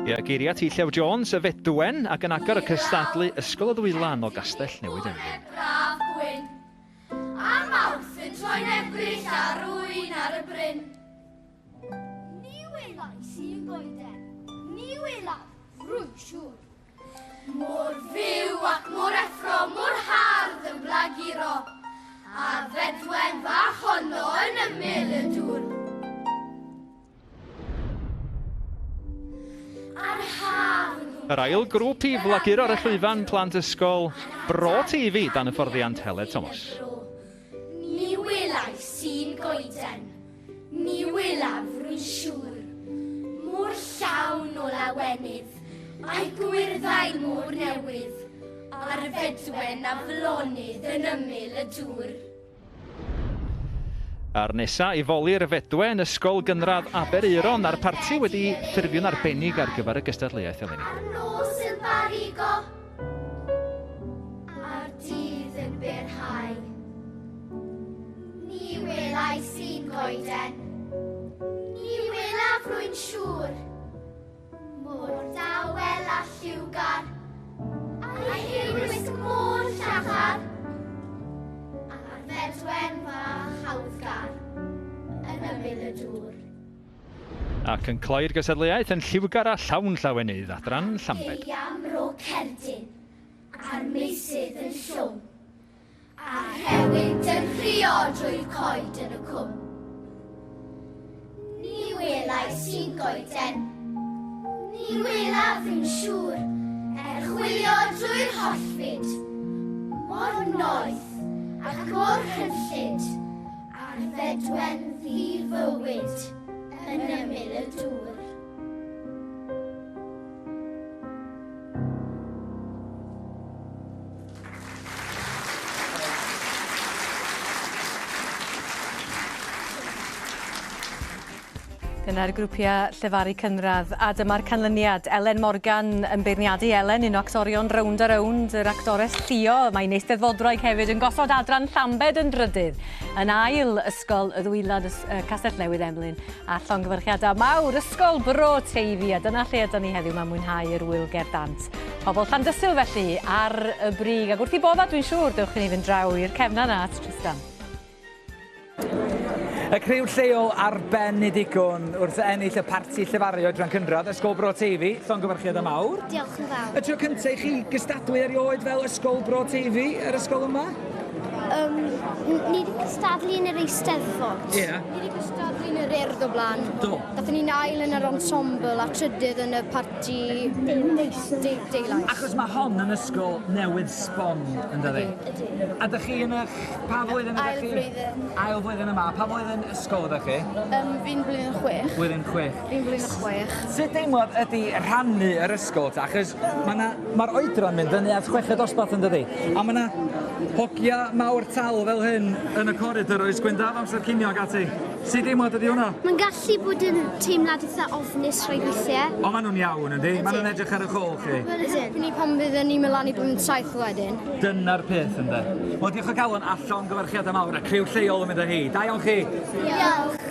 Ia, geiriau T Llew Jones, y Fedwen, ac yn agor y cystadlu Ysgol y Ddwylan o Gastell Newydd Emlyn. Braf gwyn, a Mawrth yn troi'n Ebrill a rwy'n ar y bryn. Ni welais un goeden, ni welaf, rwy'n siŵr. Mor fyw ac mor effro, mor hardd yn blaguro, a'r fedwen fach honno yn ymyl y dŵr. A'r haf yn Yr ail grŵp i flaguro ar y llwyfan plant ysgol Bro Teifi dan hyfforddiant Heledd Thomas. Ni welais un goeden, Ni welaf, rwy'n siŵr, mor llawn o lawenydd, a'i gwyrddau mor newydd, a'r fedwen a flonydd yn ymyl y dŵr. A'r nesa i foli'r fedwen, Ysgol Gynradd Aberaeron a'r parti wedi ffurfio'n arbennig ar gyfer y gystadleuaeth eleni. A'r nos yn barigo, a'r dydd yn byrhau. Ni welais un goeden, ni welaf rwy'n siŵr, mor dawel a lliwgar, a'i hirwisg mor llachar, a'r fedwen fach hawddgar yn ymyl y dŵr. Ac yn cloi'r gystadleuaeth yn lliwgar a llawn llawenydd, adran Llambed. Ei am ro cerdyn, a'r meysydd yn llwm. A rhewyn yn crio drwy'r coed yn y cwm. Ni welais un goeden, ni welaf fi'n siŵr, er chwilio drwy'r holl fyd, mor noeth ac mor rhynllyd, a'r fedwen ddi-fywyd yn ymyl y dŵr. Dyna'r grwpiau llefaru cynradd a dyma'r canlyniad. Elen Morgan yn beirniadu Elen, un o actorion Rownd a Rownd, yr actores Llio. Mae'n eisteddfodwraig hefyd yn gosod adran Llambed yn drydydd. Yn ail ysgol y Ddwylan Castell Newydd Emlyn a llongyfarchiadau mawr Ysgol Bro Teifi a dyna lle ydan ni heddiw 'ma'n mwynhau yr ŵyl gerdd dant. Pobl Llandysul felly ar y brig ac wrth i boddhad dwi'n siŵr dewch i ni fynd draw i'r cefna 'na at Trystan. Y criw lleol ar ben i digon wrth ennill y parti llefaru oedran cynradd, Ysgol Bro Teifi, llongyfarchiadau mawr. Diolch yn fawr. Y tro cyntaf i chi gystadlu erioed fel Ysgol Bro Teifi, yr ysgol yma? Um, ni wedi cystadlu yn yr Eisteddfod. Ie. Yeah. Ni wedi cystadlu yn yr Urdd o blaen. Do. Dathon ni'n ail yn yr ensemble a trydydd yn y parti deulais. Achos mae hon yn ysgol newydd sbon, yn dydi? Ydy. A dych chi yn eich... Pa flwyddyn ydych chi? Ail flwyddyn. Ail flwyddyn yma. Pa flwyddyn ysgol ydych chi? Um, fi'n blwyddyn chwech. Blwyddyn chwech. Fi'n blwyddyn chwech. Sut deimlad ydy rhannu yr ysgol ta? Achos mae'r ma oedran mynd fyny at chweched dosbarth yn dydi? A mae yna hogia mawr tal fel hyn yn y coridor oes Gwyndaf amser cinio ac ati. Sut deimlad ydy hwnna? Mae'n gallu bod yn teimlad eitha ofnus rhai weithiau. O, maen nhw'n iawn, yndi? Maen nhw'n edrych ar eich ôl chi. Ydyn. Ni pan fydden ni'n mynd lan i blwyddyn saith wedyn. Dyna'r peth, ynde? Wel, diolch o galon a llongyfarchiadau mawr, y criw lleol yn mynd â hi. Da iawn chi! Diolch!